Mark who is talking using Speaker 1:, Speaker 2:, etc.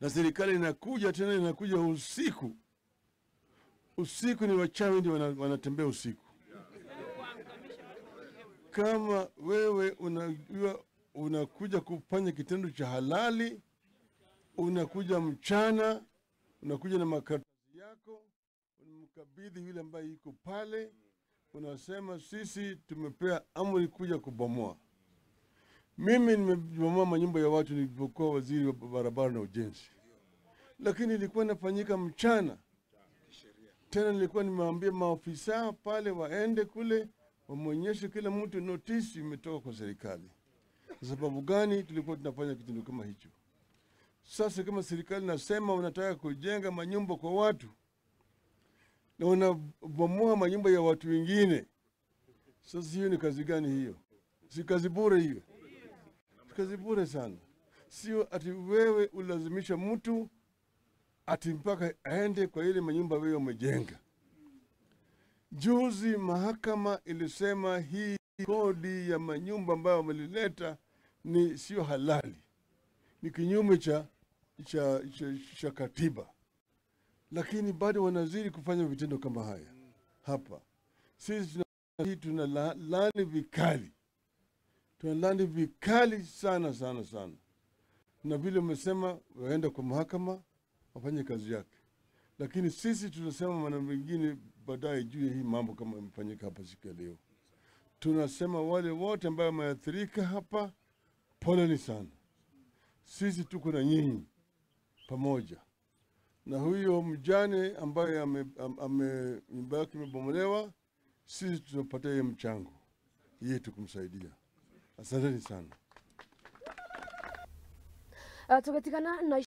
Speaker 1: Na serikali inakuja tena, inakuja usiku. Usiku ni wachawi ndio wanatembea usiku. Kama wewe unajua unakuja kufanya kitendo cha halali, unakuja mchana, unakuja na makaratasi yako, unamkabidhi yule ambaye yuko pale, unasema sisi tumepea amri kuja kubomoa. Mimi nimebomoa manyumba ya watu nilipokuwa waziri wa barabara na ujenzi, lakini ilikuwa inafanyika mchana. Tena nilikuwa nimeambia maafisa pale waende kule wamwonyeshe kila mtu notisi imetoka kwa serikali. Kwa sababu gani tulikuwa tunafanya kitendo kama hicho? Sasa kama serikali nasema unataka kujenga manyumba kwa watu na unabomoa manyumba ya watu wengine, sasa hiyo ni kazi gani hiyo? Si kazi bure hiyo? Si kazi bure sana. Sio ati wewe ulazimisha mtu ati mpaka aende kwa ile manyumba wewe umejenga. Juzi mahakama ilisema hii kodi ya manyumba ambayo wamelileta ni sio halali, ni kinyume cha katiba, lakini bado wanazidi kufanya vitendo kama haya hapa. Sisi tunalaani vikali, tunalaani vikali sana sana sana, na vile umesema waenda kwa mahakama wafanye kazi yake, lakini sisi tunasema maneno mengine baadaye juu ya hii mambo kama imefanyika hapa siku ya leo. Tunasema wale wote ambao wameathirika hapa, poleni sana. Sisi tuko na nyinyi pamoja. Na huyo mjane ambaye nyumba yake imebomolewa, sisi tunapatia yeye mchango yetu kumsaidia. Asanteni sana.
Speaker 2: Tugetigana na